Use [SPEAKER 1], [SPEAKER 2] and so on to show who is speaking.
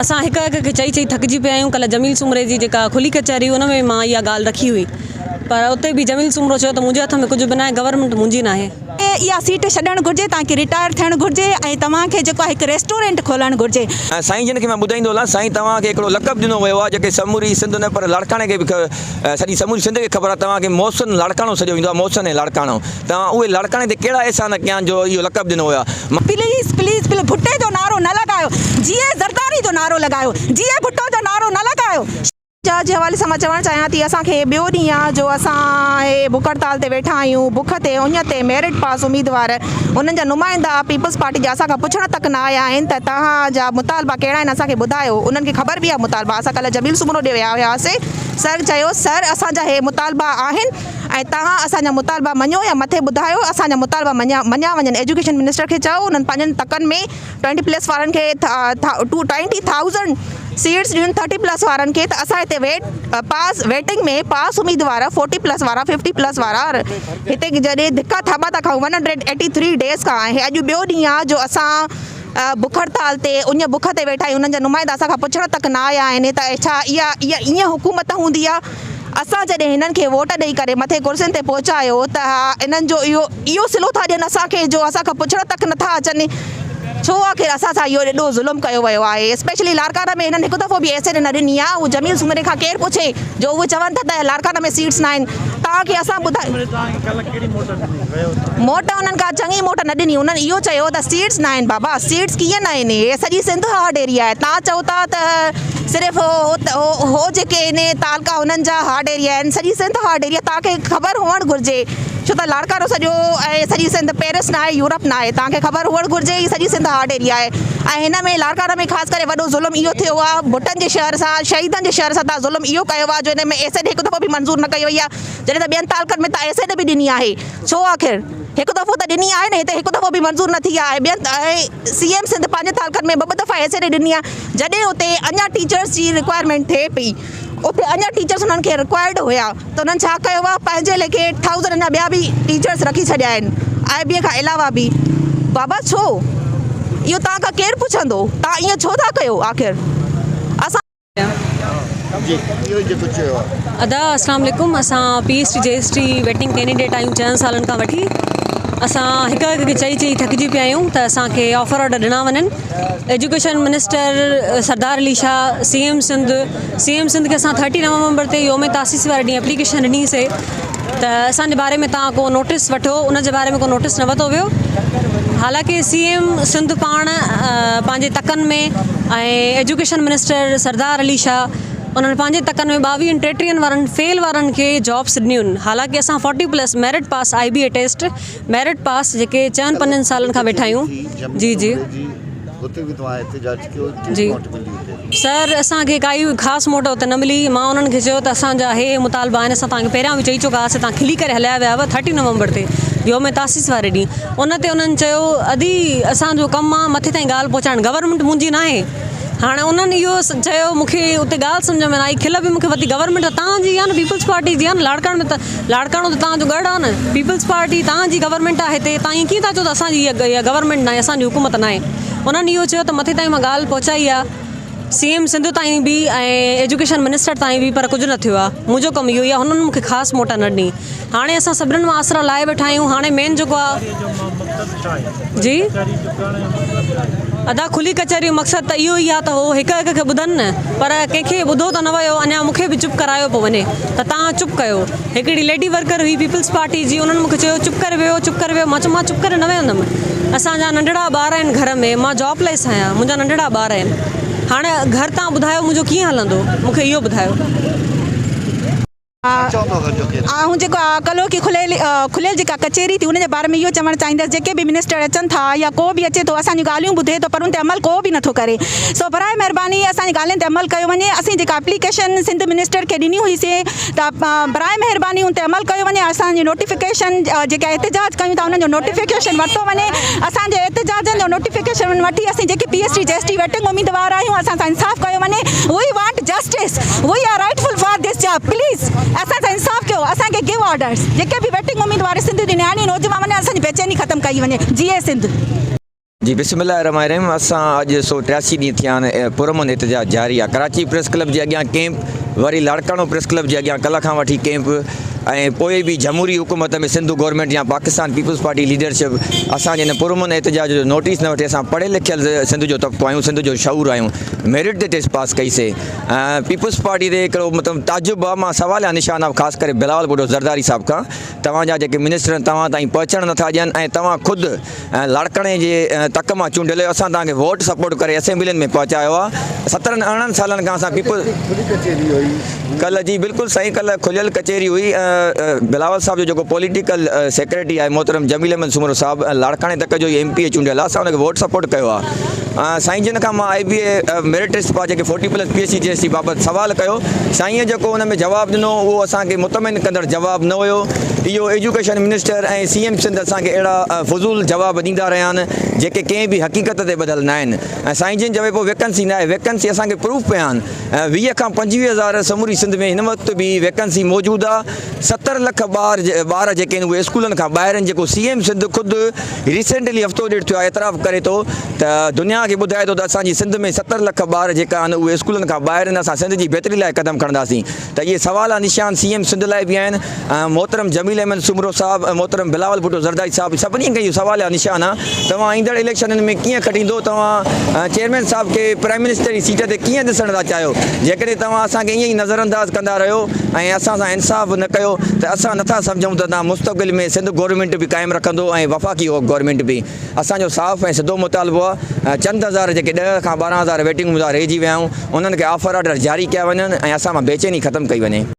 [SPEAKER 1] اسان هڪ هڪ کي چئي چئي ٿڪجي پيا آهيون، ڪلهه جميل سومري جي جيڪا کلي ڪچهري هئي ان ۾ مان اها ڳالهه رکي هئي پر اتي به جميل سومرو چيو ته منهنجي هٿ ۾ ڪجهه به ناهي گورنمينٽ منهنجي ناهي.
[SPEAKER 2] اها سيٽ ڇڏڻ گهرجي توهان کي رٽائر ٿيڻ گهرجي ۽ توهان کي جيڪو آهي هڪ ريسٽورنٽ کولڻ گهرجي.
[SPEAKER 3] سائين جن کي مان ٻڌائيندو هلان سائين توهان کي هڪڙو لقب ڏنو ويو آهي جيڪي سموري سنڌ نه پر لاڙڪاڻي کي به سڄي سموري سنڌ کي خبر آهي توهان کي محسن لاڙڪاڻو سڏيو ويندو آهي محسن ۽ لاڙڪاڻو توهان اهي لاڙڪاڻي تي ڪهڙا احسان ڪيا آهن جو اهو لقب ڏنو ويو آهي.
[SPEAKER 2] پليز پليز پليز ڀٽي جو نعرو نه لڳايو جيئي زرداري جو نعرو لڳايو جيئي ڀٽو جو نعرو نه لڳايو. جاچ جي حوالي سان مان چوڻ چاهيان ٿي اسان کي ٻيو ڏينهن آ جو اسان هي بک هڙتال تي ويٺا آهيون بک تي اڃ تي ميرٽ پاس اميدوار انهن جا نمائندا پيپلز پارٽي جا اسان کان پڇڻ تڪ نه آيا آهن ته توهان جا مطالبا ڪهڙا آهن اسان کي ٻڌايو انهن کي خبر به آ مطالبا اسان ڪلهه جميل سومرو ڏي ويا هياسي سر چيو سر اسان جا هي مطالبا آهن ۽ توهان اسان جا مطالبا مڃو يا مٿي ٻڌايو اسان جا مطالبا مڃيا مڃيا وڃن ايجوڪيشن منسٽر کي چئو انهن پنهنجن تڪن ۾ ٽوئنٽي پلس وارن کي ٽو ٽوئنٽي ٿائوزنڊ سيٽس ڏين ٿرٽي پلس وارن کي ته اسان هتي ويٽ پاس ويٽنگ ۾ پاس اميدوار فورٽي پلس وارا ففٽي پلس وارا هتي جڏهن ڌڪا ٿاٻا ٿا کائون one hundred eighty three days کان ۽ اڄ ٻيو ڏينهن آهي جو اسان بک هڙتال تي اڃ بک تي ويٺا آهيون انهن جا نمائندا اسان کان پڇڻ تڪ نه آيا آهن ته ڇا اها اها ائين حڪومت هوندي آهي اسان جڏهن هنن کي ووٽ ڏئي ڪري مٿي ڪرسين تي پهچايو ته انهن جو اهو اهو صلو ٿا ڏين اسان کي جو اسان کان پڇڻ تڪ نٿا اچن ڇو آخر اسان سان اهو ايڏو ظلم ڪيو ويو آهي اسپيشلي لاڙڪاڻا ۾ هنن هڪ دفعو به ايس اين نه ڏني آهي اهو جميل سومري کان ڪير پڇي جو اهي چون ٿا ته لاڙڪاڻا ۾ سيٽس ناهن توهان کي اسان ٻڌايو موٽ انهن ڪا چڱي موٽ نه ڏني انهن اهو چيو ته سيٽس ناهن بابا سيٽس ڪيئن ناهن هي سڄي سنڌ هارڊ ايريا آهي توهان چئو ٿا ته صرف هو جيڪي آهن تعلقا انهن جا هارڊ ايريا آهن سڄي سنڌ هارڊ ايريا توهان کي خبر هئڻ گهرجي ڇو ته لاڙڪاڻو سڄو ۽ سڄي سنڌ پيرس ناهي يورپ ناهي توهان کي خبر هئڻ گهرجي هي سڄي سنڌ هارڊ ايريا آهي ۽ هن ۾ لاڙڪاڻي ۾ خاص ڪري وڏو ظلم اهو ٿيو آهي ڀٽن جي شهر سان شهيدن جي شهر سان توهان ظلم اهو ڪيو آهي جو هن ۾ ايس ايڊ هڪ دفعو به منظور نه ڪئي وئي آهي جڏهن ته ٻين تعلقن ۾ ته ايس ايڊ به ڏني آهي ڇو آخر هڪ دفعو ته ڏني آهي نه هتي هڪ دفعو به منظور نه ٿي آهي ٻين ۽ سي ايم سنڌ پنهنجي تعلقن ۾ ٻه ٻه دفعا ايس ايڊ ڏني آهي جڏهن اتي اڃا ٽيچرس جي رڪوائرمينٽ ٿئي پئي اتي اڃا ٽيچرس انهن کي رڪوائرڊ هيا ته انهن ڇا ڪيو آهي پنهنجي ليکي ايٽ ٿائوزنڊ اڃا ٻيا به ٽيچرس رکي ڇڏيا آهن آء بي اي کان علاوه به بابا ڇو اهو توهان کان ڪير پڇندو توهان ائين ڇو ٿا ڪيو آخر اسان
[SPEAKER 1] ادا اسلام عليڪم اسان P S T J S T waiting candidate آهيون چئن سالن کان وٺي اسان هڪ هڪ کي چئي چئي ٿڪجي پيا آهيون ته اسان کي آفر آرڊر ڏنا وڃن education minister Sardar Ali Shah C M Sindh C M Sindh کي اسان ٿرٽي نومبر تي يوم تاسيس واري ڏينهن اپليڪيشن ڏني سي ته اسان جي باري ۾ توهان ڪو نوٽيس وٺو ان جي باري ۾ ڪو نوٽيس نه ورتو ويو حالانڪه سي ايم سنڌ پاڻ پنهنجي تڪن ۾ ۽ ايجوڪيشن منسٽر سردار علي شاهه انهن پنهنجي تڪن ۾ ٻاويهن ٽيٽيهن وارن فيل وارن کي جابس ڏنيون حالانڪه اسان forty plus merit pass I B A test merit pass جيڪي چئن پنجن سالن کان ويٺا آهيون جي جي جي سر اسان کي ڪائي خاص موٽ اتي نه ملي مان انهن کي چيو ته اسان جا هي هي مطالبا آهن اسان توهان کي پهريان به چئي چڪا هئاسين توهان کلي ڪري هليا ويا هئا ٿرٽي نومبر تي يوم تاسيس واري ڏينهن ان تي انهن چيو ادي اسان جو ڪم آهي مٿي تائين ڳالهه پهچائڻ گورنمينٽ منهنجي ناهي هاڻي انهن اهو چيو مون کي اتي ڳالهه سمجهه ۾ نه آئي کل به مون کي وڌي گورنمينٽ ته توهان جي آهي نه پيپلز پارٽي جي آهي نه لاڙڪاڻي ۾ ته لاڙڪاڻو ته توهان جو ڳڙهه آهي نه پيپلز پارٽي توهان جي گورنمينٽ آهي هتي توهان ائين ڪيئن ٿا چئو ته اسان جي اها گورنمينٽ ناهي اسان جي حڪومت ناهي انهن اهو چيو ته مٿي تائين مان ڳالهه پهچائي آهي سي ايم سنڌ تائين به ۽ ايجوڪيشن منسٽر تائين به پر ڪجهه نه ٿيو آهي منهنجو ڪم اهو ئي آهي هنن مون کي خاص موٽ نه ڏني هاڻي اسان سڀنن مان آسرا لاهي ويٺا آهيون هاڻي مين جيڪو آهي جي ادا کلي ڪچهري جو مقصد ته اهو ئي آهي ته هو هڪ هڪ کي ٻڌن نه پر ڪنهن کي ٻڌو ته نه ويو اڃا مون کي به چپ ڪرايو پيو وڃي ته توهان چپ ڪيو هڪڙي ليڊي ورڪر هئي پيپلز پارٽي جي انهن مون کي چيو چپ ڪري ويهو چپ ڪري ويهو مان چيو مان چپ ڪري نه ويهندم اسان جا ننڍڙا ٻار آهن گهر ۾ مان جاب ليس آهيان منهنجا ننڍڙا ٻار آهن هاڻي گهر توهان ٻڌايو منهنجو ڪيئن هلندو مون کي اهو ٻڌايو.
[SPEAKER 2] آئون جيڪو ڪلهوڪي کليل کليل جيڪا ڪچهري ٿي ان جي باري ۾ اهو چوڻ چاهيندس جيڪي به منسٽر اچن ٿا يا ڪو به اچي ٿو اسان جون ڳالهيون ٻڌي ٿو پر ان تي عمل ڪو به نٿو ڪري سو براء مهرباني اسان جي ڳالهين تي عمل ڪيو وڃي اسين جيڪا اپليڪيشن سنڌ منسٽر کي ڏني هئي سي ته براء مهرباني ان تي عمل ڪيو وڃي اسان جي نوٽيفڪيشن جيڪا احتجاج ڪيون ٿا انهن جو نوٽيفڪيشن ورتو وڃي اسان جي احتجاجن جو نوٽيفڪيشن وٺي اسين جيڪي P S T J S T waiting اميدوار آهيون اسان سان انصاف ڪيو وڃي we want justice we are rightful for this job please اسان سان انصاف ڪيو اسان کي گيو آرڊرس جيڪي به ويٽنگ اميدوار سنڌ جي نياڻي نوجوان اسان جي بيچيني ختم ڪئي وڃي جيئي سنڌ.
[SPEAKER 3] جي بسم الله الرحمٰن الرحيم اسان اڄ 183 ڏينهن ٿيا آهن پرامن احتجاج جاري آهي ڪراچي پريس ڪلب جي اڳيان ڪيمپ وري لاڙڪاڻو پريس ڪلب جي اڳيان ڪلهه کان وٺي ڪيمپ ۽ پوء به جمهوري حڪومت ۾ سنڌ گورنمينٽ يا پاڪستان پيپلز پارٽي ليڊرشپ اسان جي هن پرامن احتجاج جو نوٽيس نه وٺي اسان پڙهيل لکيل سنڌ جو طبقو آهيون سنڌ جو شعور آهيون ميرٽ تي ٽيسٽ پاس ڪئي سي پيپلز پارٽي تي هڪڙو مطلب تعجب آهي مان سواليا نشان آهي خاص ڪري بلاول ڀٽو زرداري صاحب کان توهان جا جيڪي منسٽر آهن توهان تائين پهچڻ نٿا ڏين ۽ توهان خود ۽ لاڙڪاڻي جي تڪ مان چونڊيل آهيو اسان توهان کي ووٽ سپورٽ ڪري اسيمبلين ۾ پهچايو آهي سترهن ارڙهن سالن کان اسان پيپلز ڪلهه جي بلڪل سائين ڪلهه کليل ڪچهري هئي بلاول صاحب جو جيڪو پوليٽيڪل سيڪريٽري آهي محترم جميل احمد سومرو صاحب لاڙڪاڻي تڪ جو ئي ايم پي اي چونڊيل آهي اسان ان کي ووٽ سپورٽ ڪيو آهي سائين جن کان مان آئي بي اي ميرٽ لسٽ پا جيڪي forty plus P S C G S C بابت سوال ڪيو سائين جيڪو ان ۾ جواب ڏنو اهو اسان کي مطمئن ڪندڙ جواب نه هيو اهو education minister ۽ C M Sindh اسان کي اهڙا فضول جواب ڏيندا رهيا آهن جيڪي ڪنهن به حقيقت تي ٻڌل نه آهن ۽ سائين جن چوي پيو ويڪنسي نه آهي ويڪنسي اسان کي پروف پيا آهن 20 کان 25 هزار سموري سنڌ ۾ هن وقت به ويڪنسي موجود آهي 70 لک ٻار ٻار جيڪي آهن اهي اسڪولن کان ٻاهر آهن جيڪو سي ايم سنڌ خود ريسينٽلي هفتو ڏيڍ ٿيو آهي اعتراف ڪري ٿو ته دنيا کي ٻڌائي ٿو ته اسان جي سنڌ ۾ 70 لک ٻار جيڪا آهن اهي اسڪولن کان ٻاهر آهن اسان سنڌ جي بهتري لاء قدم کڻنداسين ته اهي سوالا نشان سي ايم سنڌ لاء به آهن ۽ محترم جميل احمد سومرو صاحب ۽ محترم بلاول ڀٽو زرداري صاحب سڀني کي اهو سوال يا نشان آهي توهان ايندڙ اليڪشنن ۾ ڪيئن کٽيندو توهان چيئرمين صاحب کي پرائم منسٽر جي سيٽ تي ڪيئن ڏسڻ ٿا چاهيو جيڪڏهن توهان اسان کي ائين ئي نظر انداز ڪندا رهيو ۽ اسان سان انصاف نه ڪيو ته اسان نٿا سمجهون ته توهان مستقبل ۾ سنڌ گورنمينٽ به قائم رکندو ۽ وفاقي گورنمينٽ به اسان جو صاف ۽ سڌو مطالبو آهي چند هزار جيڪي 10 کان 12 هزار ويٽنگ روم جا رهجي ويا آهيون انهن کي آفر آرڊر جاري ڪيا وڃن ۽ اسان مان بيچيني ختم ڪئي وڃي.